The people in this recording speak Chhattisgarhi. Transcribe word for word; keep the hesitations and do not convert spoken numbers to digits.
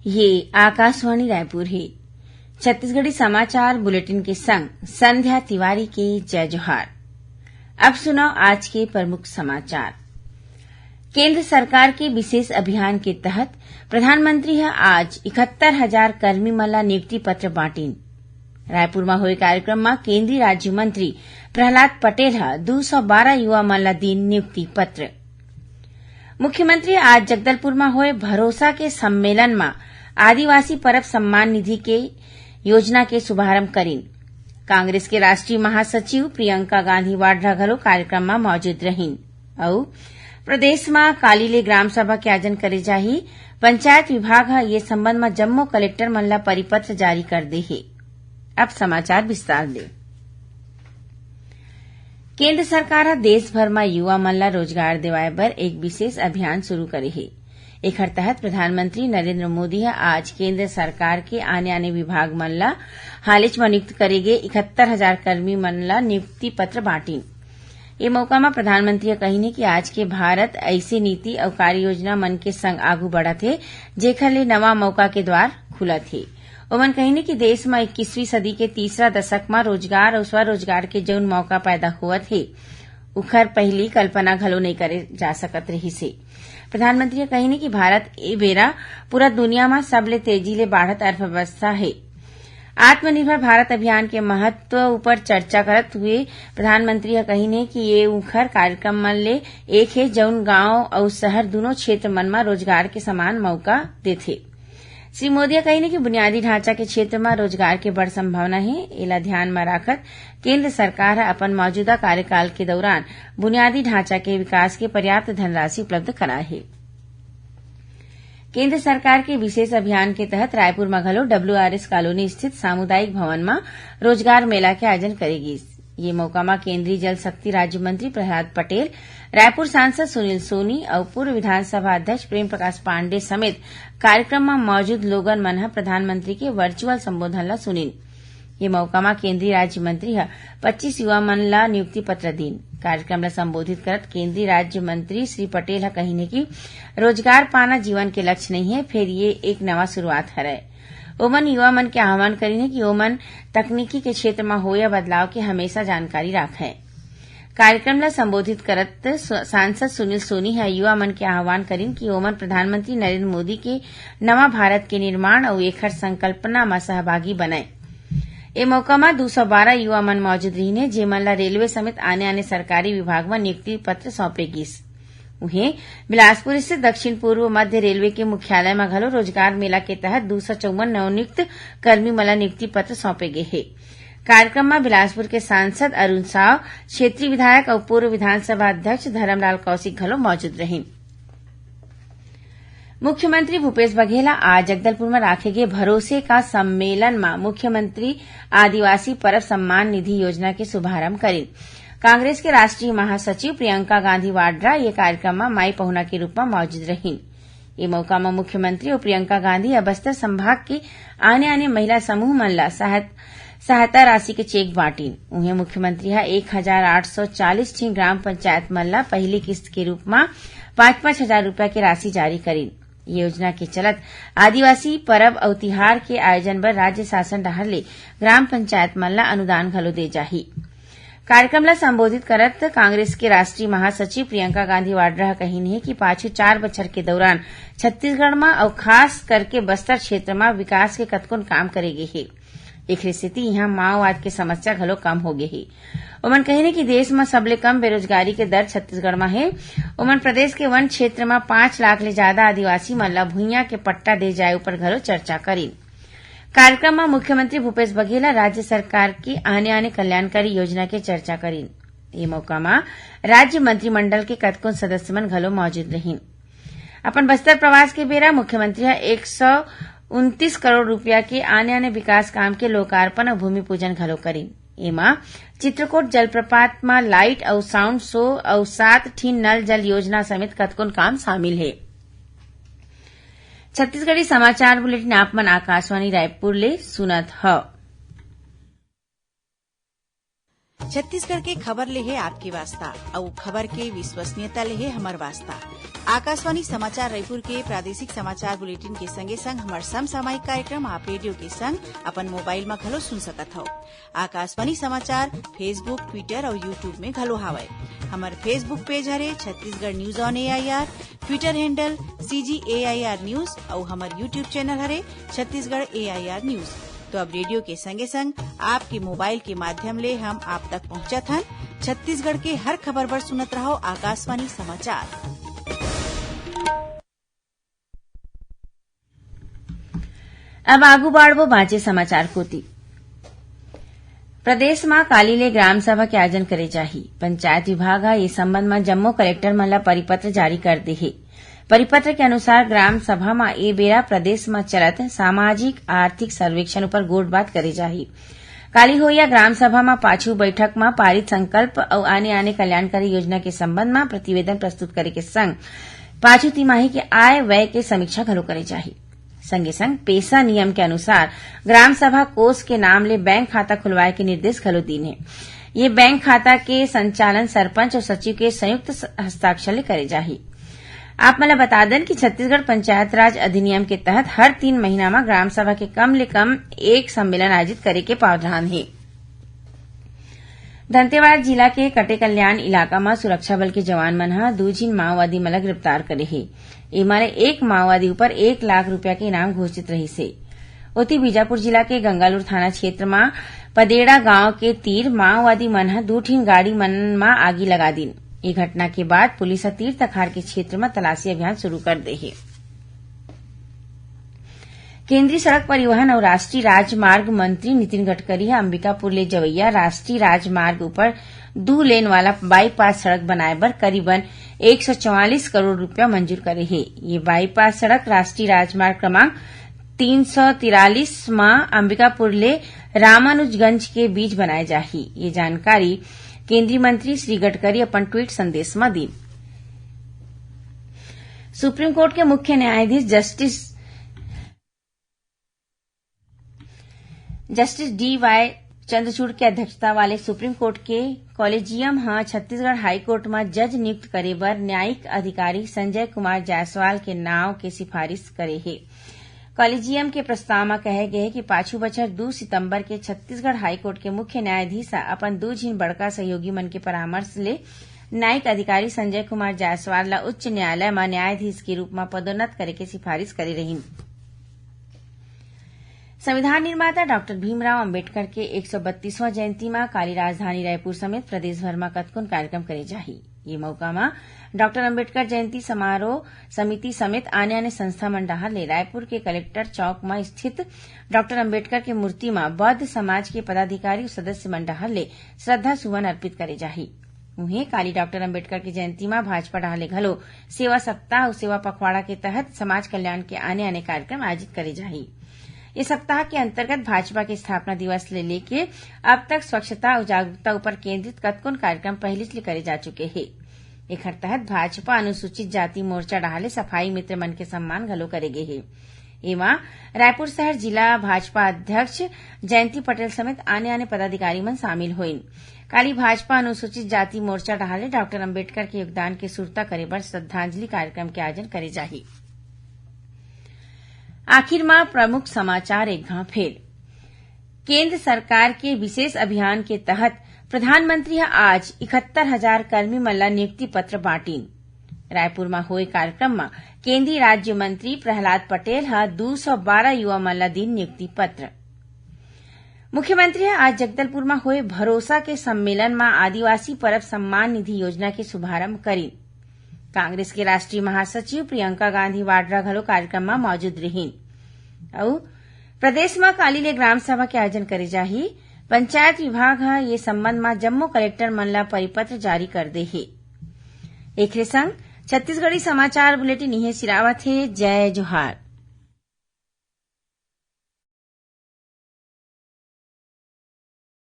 ये आकाशवाणी रायपुर हे। छत्तीसगढ़ी समाचार बुलेटिन के संग संध्या तिवारी के जय जोहार। अब सुनव आज के प्रमुख समाचार। केंद्र सरकार के विशेष अभियान के तहत प्रधानमंत्री ह आज इकहत्तर हजार कर्मी मन ला नियुक्ति पत्र बांटिन। रायपुर म होए कार्यक्रम म केंद्रीय राज्य मंत्री प्रहलाद पटेल ह दू सौ बारह युवा मन ला दीन नियुक्ति पत्र। मुख्यमंत्री आज जगदलपुर म होए भरोसा के सम्मेलन म आदिवासी परब सम्मान निधि के योजना के शुभारंभ करिन। कांग्रेस के राष्ट्रीय महासचिव प्रियंका गांधी वाड्रा घलो कार्यक्रम म मौजूद रहिन। अउ प्रदेश म काली ले ग्राम सभा के आयोजन करे जाही। पंचायत विभाग ह ये संबंध म जम्मो कलेक्टर मन ला परिपत्र जारी कर दे हे। अब समाचार विस्तार ले। केंद्र सरकार ह देश भर म युवा मन ला रोजगार दिवाए बर एक विशेष अभियान शुरू करे हे। एखर तहत प्रधानमंत्री नरेंद्र मोदी ह आज केंद्र सरकार के आने-आने विभाग मन ला हालेच म नियुक्त करे गे इकहत्तर हजार कर्मी मन ला नियुक्ति पत्र बांटिन। ए मौका म प्रधानमंत्री ह कहिन हे कि आज के भारत अइसे नीति अउ कार्य योजना मन के संग आगू बढ़त हे, जेखर ले नवा मौका के द्वार खुलत हे। ओमन कहिन हे कि देश म इक्कीसवीं सदी के तीसरा दशक म रोजगार अउ स्वरोजगार के जउन मौका पैदा होवत हे, उखर पहिली कल्पना घलो नइ करे जा सकत रिहिस हे। प्रधानमंत्री ह कहिन हे कि भारत ए बेरा पूरा दुनिया म सबले तेजी ले बाढ़त अर्थव्यवस्था हे। आत्मनिर्भर भारत अभियान के महत्व ऊपर चर्चा करत हुए प्रधानमंत्री ह कहिन हे कि ये उखर कार्यक्रम मन ले एक हे, जउन गांव अउ शहर दूनों क्षेत्र मन म रोजगार के समान मौका देथे। श्री मोदी ह कहिन हे कि बुनियादी ढांचा के क्षेत्र म रोजगार के बड़ संभावना हे। एला ध्यान म राखत केंद्र सरकार ह अपन मौजूदा कार्यकाल के दौरान बुनियादी ढांचा के विकास के पर्याप्त धनराशि उपलब्ध कराए हे। केंद्र सरकार के विशेष अभियान के तहत रायपुर म घलो डब्ल्यूआरएस कॉलोनी स्थित सामुदायिक भवन म रोजगार मेला के आयोजन करे गिस। ये मौका म केंद्रीय जल शक्ति राज्य मंत्री प्रहलाद पटेल, रायपुर सांसद सुनील सोनी अउ पूर्व विधानसभा अध्यक्ष प्रेम प्रकाश पांडे समेत कार्यक्रम म मौजूद लोगन मन ह प्रधानमंत्री के वर्चुअल संबोधन ल सुनिन। ये मौका म केंद्रीय राज्य मंत्री ह पच्चीस युवा मन ल नियुक्ति पत्र दीन। कार्यक्रम ल संबोधित करत केंद्रीय राज्य मंत्री श्री पटेल ह कहिन हे कि रोजगार पाना जीवन के लक्ष्य नहीं हे, फेर ये एक नवा शुरुआत हरय। ओमन युवा मन के आह्वान करिन हे कि ओमन तकनीकी के क्षेत्र म होय बदलाव के हमेशा जानकारी राखय। कार्यक्रम ल संबोधित करत सु-, सांसद सुनील सोनी ह युवा मन के आह्वान करिन कि ओमन प्रधानमंत्री नरेंद्र मोदी के नवा भारत के निर्माण अउ एखर संकल्पना म सहभागी बनय। ए मौका म दू सौ बारह युवा मन मौजूद रिहिन हे, जेमन ल रेलवे समेत आने-आने सरकारी विभाग म नियुक्ति पत्र सौंपे गिस। उहें, बिलासपुर स्थित दक्षिण पूर्व मध्य रेलवे के मुख्यालय म घलो रोजगार मेला के तहत दू सौ चौवन नवनियुक्त कर्मी मन ल नियुक्ति पत्र सौंपे गे हे। कार्यक्रम म बिलासपुर के सांसद अरुण साव, क्षेत्रीय विधायक अउ पूर्व विधानसभा अध्यक्ष धरमलाल कौशिक घलो मौजूद रहिन। मुख्यमंत्री भूपेश बघेल ह आज जगदलपुर म राखे गे भरोसे का सम्मेलन म मुख्यमंत्री आदिवासी परब सम्मान निधि योजना के शुभारंभ करिन। कांग्रेस के राष्ट्रीय महासचिव प्रियंका गांधी वाड्रा ये कार्यक्रम म माई पहुना के रूप म मौजूद रहिन। ए मौका म मुख्यमंत्री अउ प्रियंका गांधी ह बस्तर संभाग के आने-आने महिला समूह मन ल सहाय-, सहायता राशि के चेक बांटिन। उहें, मुख्यमंत्री ह एक हजार आठ सौ चालीस ठी ग्राम पंचायत मन ल पहिली किस्त के रूप म पाँच पाँच हजार रुपया के राशि जारी करिन। ये योजना के चलत आदिवासी परब अउ तिहार के आयोजन बर राज्य शासन डहार ले ग्राम पंचायत मन ल अनुदान घलो दे जाही। कार्यक्रम ल संबोधित करत कांग्रेस के राष्ट्रीय महासचिव प्रियंका गांधी वाड्रा ह कहिन हे कि पाछू चार बछर के दौरान छत्तीसगढ़ म अउ खास करके बस्तर क्षेत्र म विकास के कतकोन काम करे गे हे। एखरे सेती इहां माओवाद के समस्या घलो कम हो गे हे। ओमन कहिन हे कि देश म सबले कम बेरोजगारी के दर छत्तीसगढ़ म हे। ओमन प्रदेश के वन क्षेत्र म पाँच लाख ले जादा आदिवासी मन ल भुइयां के पट्टा दे जाए ऊपर घलो चर्चा करिन। कार्यक्रम म मुख्यमंत्री भूपेश बघेल ह राज्य सरकार के आने-आने कल्याणकारी योजना के चर्चा करिन। ए मौका म राज्य मंत्रिमंडल के कतकोन सदस्य मन घलो मौजूद रहिन। अपन बस्तर प्रवास के बेरा मुख्यमंत्री ह एक सौ उनतीस करोड़ रुपया के आने-आने विकास काम के लोकार्पण अउ भूमि पूजन घलो करिन। एमा चित्रकोट जलप्रपात म लाइट अउ साउंड शो अउ सात ठिन नल जल योजना समेत कतकोन काम शामिल हे। छत्तीसगढ़ी समाचार बुलेटिन आप मन आकाशवाणी रायपुर ले सुनत हव। छत्तीसगढ़ के खबर ले हे आपके वास्ता, अउ खबर के विश्वसनीयता ले हे हमर वास्ता। आकाशवाणी समाचार रायपुर के प्रादेशिक समाचार बुलेटिन के संगे संग हमर समसामयिक कार्यक्रम आप रेडियो के संग अपन मोबाइल म घलो सुन सकत हव। आकाशवाणी समाचार Facebook, Twitter अउ YouTube में घलो हावय। हमर Facebook पेज हरे Chhattisgarh news on AIR, Twitter handle CG AIR news अउ हमर YouTube चैनल हरे छत्तीसगढ़ एआईआर न्यूज। तो अब रेडियो के संगे संग आपके मोबाइल के माध्यम ले हम आप तक पहुंचत हन। छत्तीसगढ़ के हर खबर बर सुनत रहव आकाशवाणी समाचार। अब आगू बाढ़बो बांचे समाचार कोति। प्रदेश म काली ले ग्राम सभा के आयोजन करे जाही। पंचायत विभाग ह ए संबंध म जम्मो कलेक्टर मन ल परिपत्र जारी कर दे हे। परिपत्र के अनुसार ग्राम सभा म ए बेरा प्रदेश म चलत सामाजिक आर्थिक सर्वेक्षण उपर गोठबात करे जाही। काली होइया ग्राम सभा म पाछू बैठक म पारित संकल्प अउ आने-आने कल्याणकारी योजना के संबंध म प्रतिवेदन प्रस्तुत करे के संग पाछू तिमाही के आय व्यय के समीक्षा घलो करे जाही। संगे संग पेसा नियम के अनुसार ग्राम सभा कोष के नाम ले बैंक खाता खुलवाए के निर्देश घलो दीन हे। ये बैंक खाता के संचालन सरपंच अउ सचिव के संयुक्त स-, हस्ताक्षर ले करे जाही। आप मन ल बता देन कि छत्तीसगढ़ पंचायत राज अधिनियम के तहत हर तीन महीना म ग्राम सभा के कम ले कम एक सम्मेलन आयोजित करे के प्रावधान हे। दंतेवाड़ा जिला के कटेकल्याण इलाका म सुरक्षा बल के जवान मन ह दू झिन माओवादी मन ल गिरफ्तार करे हे। एमा ले एक माओवादी ऊपर एक लाख रुपया के इनाम घोषित रहिस हे। ओती बीजापुर जिला के गंगालूर थाना क्षेत्र म पदेड़ा गांव के तीर माओवादी मन ह दू ठिन गाड़ी मन म आगी लगा दीन। ये घटना के बाद पुलिस ह तीर तखार के क्षेत्र म तलाशी अभियान शुरू कर दे हे। केंद्रीय सड़क परिवहन अउ राष्ट्रीय राजमार्ग मंत्री नितिन गडकरी ह अंबिकापुर ले जवैया राष्ट्रीय राजमार्ग ऊपर दू लेन वाला बाईपास सड़क बनाए बर करीबन एक सौ चौवालीस करोड़ रुपया मंजूर करे हे। ये बाईपास सड़क राष्ट्रीय राजमार्ग क्रमांक तीन सौ तिरालीस म अंबिकापुर ले रामानुजगंज के बीच बनाए जाही। ये जानकारी केंद्रीय मंत्री श्री गडकरी अपन ट्वीट संदेश म दीन। सुप्रीम कोर्ट के मुख्य न्यायाधीश justice justice D Y Chandrachud के अध्यक्षता वाले सुप्रीम कोर्ट के कॉलेजियम ह छत्तीसगढ़ हाई कोर्ट म जज नियुक्त करे बर न्यायिक अधिकारी संजय कुमार जायसवाल के नांव के सिफारिश करे हे। कॉलेजियम के प्रस्ताव म कहे गे हे कि पाछू बछर दू सितंबर के छत्तीसगढ़ हाई कोर्ट के मुख्य न्यायाधीश ह अपन दू झिन बड़का सहयोगी मन के परामर्श ले न्यायिक अधिकारी संजय कुमार जायसवाल ल उच्च न्यायालय म न्यायाधीश के रूप म पदोन्नत करे के सिफारिश करे रहिन। संविधान निर्माता डॉक्टर भीमराव अंबेडकर के एक सौ बत्तीसवां जयंती म काली राजधानी रायपुर समेत प्रदेश भर म कतकोन कार्यक्रम करे जाही। ये मौका म डॉक्टर अंबेडकर जयंती समारोह समिति समेत आने-आने संस्था मन डहार ले रायपुर के कलेक्टर चौक म स्थित डॉक्टर अंबेडकर के मूर्ति म बौद्ध समाज के पदाधिकारी अउ सदस्य मन डहार ले श्रद्धा सुमन अर्पित करे जाही। उहें, काली डॉक्टर अंबेडकर के जयंती म भाजपा डहार ले घलो सेवा सप्ताह अउ सेवा पखवाड़ा के तहत समाज कल्याण के आने-आने कार्यक्रम आयोजित करे जाही। ये सप्ताह के अंतर्गत भाजपा के स्थापना दिवस ले लेके अब तक स्वच्छता अउ जागरूकता ऊपर केंद्रित कतकोन कार्यक्रम पहिलीच ले करे जा चुके हे। एखर तहत भाजपा अनुसूचित जाति मोर्चा डहार ले सफाई मित्र मन के सम्मान घलो करे गे हे। एमा रायपुर शहर जिला भाजपा अध्यक्ष जयंती पटेल समेत आने-आने पदाधिकारी मन शामिल होइन। काली भाजपा अनुसूचित जाति मोर्चा डहार ले डॉक्टर अंबेडकर के योगदान के सुरता करे बर श्रद्धांजलि कार्यक्रम के आयोजन करे जाही। आखिर म प्रमुख समाचार एक घांव फेर। केंद्र सरकार के विशेष अभियान के तहत प्रधानमंत्री ह आज इकहत्तर हजार कर्मी मन ल नियुक्ति पत्र बांटिन। रायपुर म होए कार्यक्रम म केंद्रीय राज्य मंत्री प्रहलाद पटेल ह दू सौ बारह युवा मन ल दीन नियुक्ति पत्र। मुख्यमंत्री ह आज जगदलपुर म होए भरोसा के सम्मेलन म आदिवासी परब सम्मान निधि योजना के शुभारंभ करिन। कांग्रेस के राष्ट्रीय महासचिव प्रियंका गांधी वाड्रा घलो कार्यक्रम म मौजूद रिहिन। अउ प्रदेश म काली ले ग्राम सभा के आयोजन करे जाही। पंचायत विभाग ह ये संबंध म जम्मो कलेक्टर मन ल परिपत्र जारी कर दे हे। एखरे संग छत्तीसगढ़ी समाचार बुलेटिन इहें सिरावत हे। जय जोहार।